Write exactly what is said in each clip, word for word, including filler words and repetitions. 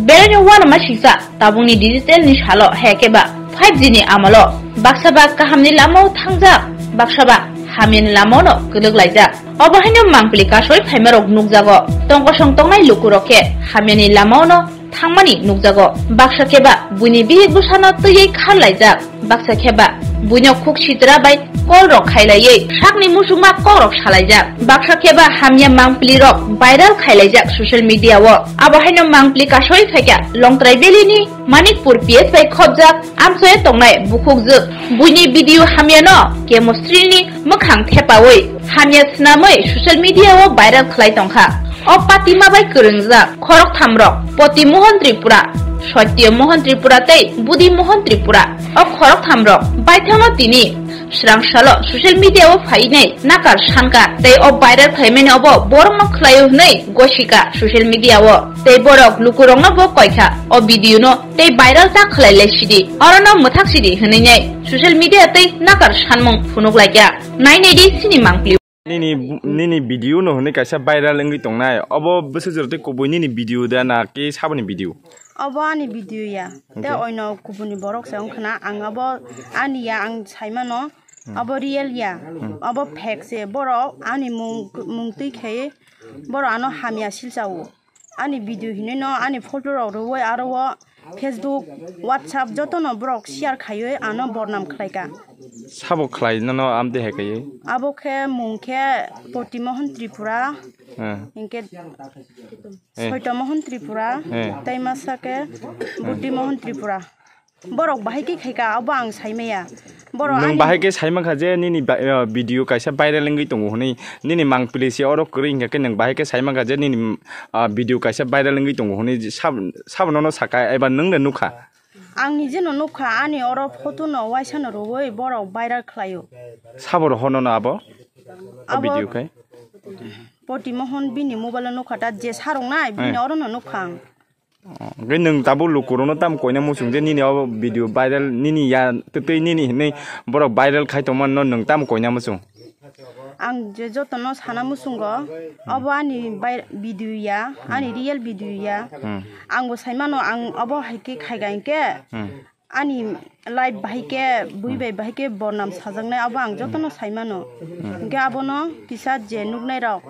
Belai no uanama siksa, tabukni digital ni salo hai khe ba five G ni amolo baksa ba kaham ni lama o thangjak, baksa ba hamya ni lama o no kwlwk laijak. Obo haino mangpili kasoi phaima rok nukjago. Tongkosong tongnai luku rok khe hamya ni lama o no thangmani nukjago. Baksa khe ba buini bihik bwsano twiwi khar laijak, baksa khe ba buino khuk sitra bai call rok khailaiwi sakni muchungma kok rok salaijak. Baksa khe ba hamya mangpili rok viral khailaijak social media o. Abo haino mangpili kasoi phaikha Longtrai Valley ni Manikpur P S bai khopjak amchoi tongnai bukhukjwk. Buini video hamyano chemistry ni mwkhang thepawi hamya swnamwi social media o viral khlai tongkha. O patima bai kwrwngjak khoroktham rok Poti Mohon Tripura, Satya Mohon Tripura tei Budi Mohon Tripura. O khoroktham rok baithangno tini swrang salo social media o phainai nakar sanka tei o viral khlaimani obo borokno khlaio hwnwi gosika social media o tei borok lukurokno bo koikha o video no tei viral ta khlai lai sidi, orono mwthak sidi hwnwi nai social media tei nakar sanmung phunuk laikha. Nai nai di sini mangpili. Nini, nini video no hwnwi kaisa viral wngwi tongnai. Obo bwswk jora tei kubui nini video da na khe saboni video? Obo ani video ya. Tei oino kubuni borok se wngkhana ang abo ani ya ang saimano. Abo real ya. Abo fake se. Borok ani mung, mung twi khe borok ano hamya silsa o. Ani video hinwi no ani photo rok rwwi aro o Facebook, WhatsApp joto no borok share khaiwi ano bornam khlaika. Sabo khlai nono amtwi hai kaiwi? Abo khe mung khe Poti Mohon Tripura, eh, hinkhe eh, Soito Mohon Tripura, eh, tei masa khe Buddhi Mohon Tripura. Borok bahai khe khaika, abo ang saimaya. Borok nwng ani bahai khe saimankha je nini ba-, ah, video kaisa viral wngwi tongo hwnwi, nini mangpili se oro kwrwi hinkha khe nwng bahai khe saimankha je nini, ah, video kaisa viral wngwi tongo hwnwi, sab-, sabono no saka eba nwng de nukha? Ang nije no nukha, ani oro photo no waisa no rwwi borok viral khlaio. Sabo rohono no abo? O abo video khai? Poti Mohon bini mobile o nukha ta je sarok nai, bini eh, oro no nukha ang. Oh, hwnkhe nwng tabuk lukurokno tamo koina muchung je nini o video viral nini ya twtwi nini hinwi borok viral khai tongmano nwng tamo koina muchung? Ang je jotono sana muchungo, hmm, obo ani bai-, video ya, hmm, ani real video ya. Hmm. Angbo saimano ang obo hai khe khaiga hinkhe. Hmm. Ani life bahai khe, bui bai bahai khe bornam sajaknai, abo ang jotono saimano. Hinkhe abono kisa je nuknai rok,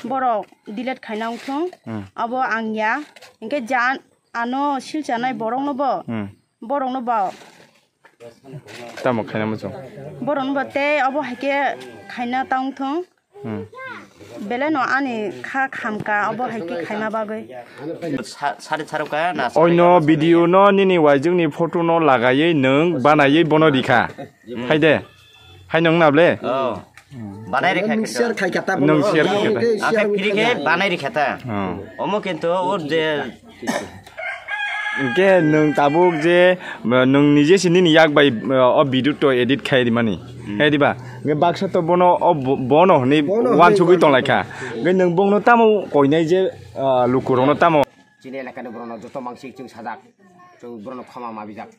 borok delete khaina wngthung, abo ang ya. Hinkhe ja ano silchanai borokno bo, borokno bo. Tamo khaina muchung? Borokno bo tei abo hai khe khaina ta wngthung. Hmm. Belai no ani kha khamka obo hai khe khaima bagwi. Sa-, sari sarukha na sa- Oino video no nini waijwk ni photo no lagaiwi nwng banaiwi bono rikha. Hmm. Hai de. Hai nwng na ble? Oh. Banai rikha nwng khe share to. Khai kha ta nwng bono. Share khai kha ta. Akhe free khe banai rikha ta. Oh. Omo kintu o je Hinkhe nwng tabuk je, uh, nwng nije se nini yak bai, uh, o video to edit khai rimani. Hmm. Hai diba? Hinkhe baksa to bono o bo-, bono hwnwi bono hwnwi wansugwi tonglaikha. Hinkhe nwng bongno tamo koinai je, uh, lukurokno tamo? Chini elakani borokno joto mansik chwng sajak. Chwng borokno khoma mabijak.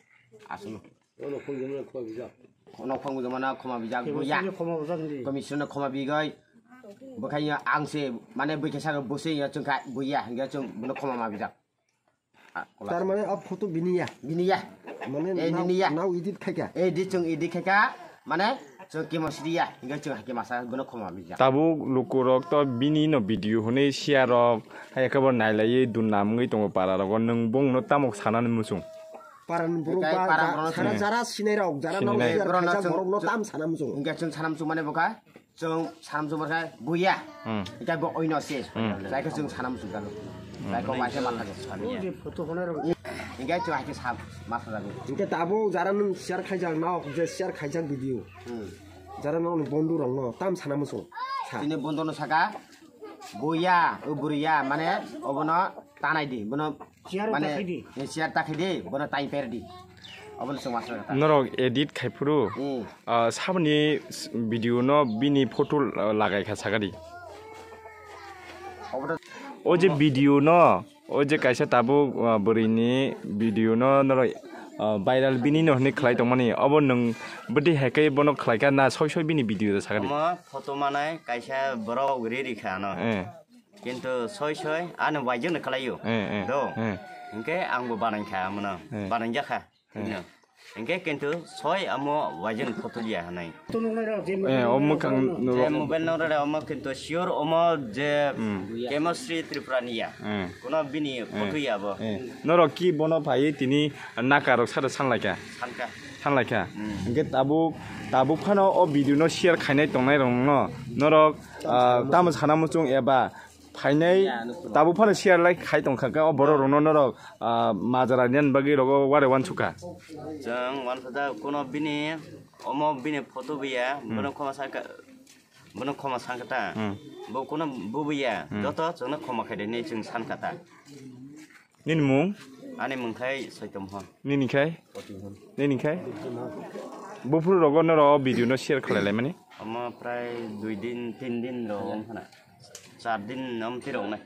Aswkno. Ono khongjamano khoma bijak. Ono khongjamano khoma bijak, buya. Commissioner khoma bijak ni. Commissioner khoma bigai. Bwkhai ang se, mane bwkhe saka bwswi ya chwngkha, buya, hinkhe chwng bono khoma mabijak. Ah, kola. Tar mane a photo bini ya? Bini ya. Mane eh, nini ya. Nao edit khaika? Eh, di chwng edit khaika, mane chwng kemo sidi ya, hinkhe chwng haikhe masa bono khoma mabijak. Tabuk lukurok to bini no video hwnwi share rok, hai khe bo nailaiwi dun namungwi tongo para rogo, nwng bongno tamo sanani muchung? Parani borok ba, parani borok sara, sara sinai rok, jara nang sinai. Borok no chwng, borok no tam sana muchung. Hinkhe chwng sana muchung mane bokha, chwng sana muchung bokha buya. Hmm. Hinkhe bo oino se. Hmm. Jai khe chwng sana muchung jalo. Hmm. Jai khe waisa matha jalo. Hinkhe chwng haikhe sa matha jalo. Hinkhe tabo jara nung share khaijak nao, je share khaijak video. Hmm. Jara nao ni bondhu rok no tam sana muchung. Sa. Tini bondhu no saka, buya, o buriya, mane obono tanai di, bono chair mane, takhai di. Eh, chair takhai di, bono time per di. Obono chwng masra kha. Norok edit khai phuru, hmm, ah, saboni s-, video no bini photo, ah, lagai kha sakadi. Obono o je video no, o je kaisa tabuk, ah, bwrwi ni video no norok, ah, viral bini no hwnwi khlai tongmani, obo nwng bwdwi hai khe bono khlai kha na soi soi bini video da sakadi. Omo photo manai kaisa borok ri ri kha ano. Eh. Kintu soi soi ano waijwk no khlaio. Eh, eh, do. Eh. Hingke ang bo banai kha, amo no. Eh. Banai jakha. Eh. Hingke kintu soi amo waijwng photo liya hanai. Eh, o mwkhang je mobile no rwle omo kintu sure omo je Hmm. Chemistry Tripura niya. Eh. Kuno bini Eh. Photo ya bo. Eh. Norok ki bono phai tini nakarok sado sanlaikha? Sanka. Sanlaikha. Hmm. Hingke tabuk, tabuk phano o video no share khainai tongnai rok no norok, ah, tamo sana muchung eba phainai tabuk phano share like khai tongkha khe o borok rokno norok, ah, majra niyan bagwi rogo wari wansukha. Chwng wansajak kuno bini omo bini photo bo ya, Hmm. Bono khoma sakha, bono khoma sakha ta. Hmm. Bo kuno bo bo ya, Hmm. Joto chwngno khoma khaide hinwi chwng sankha ta. Nini mung? Ani mung khai Soitom hon. Nini khai? Nini khai? Buphuru rogo norok video no share khlai lai mani? Omo prai dui din, tin din rok wng khna. Char din om tirok nai.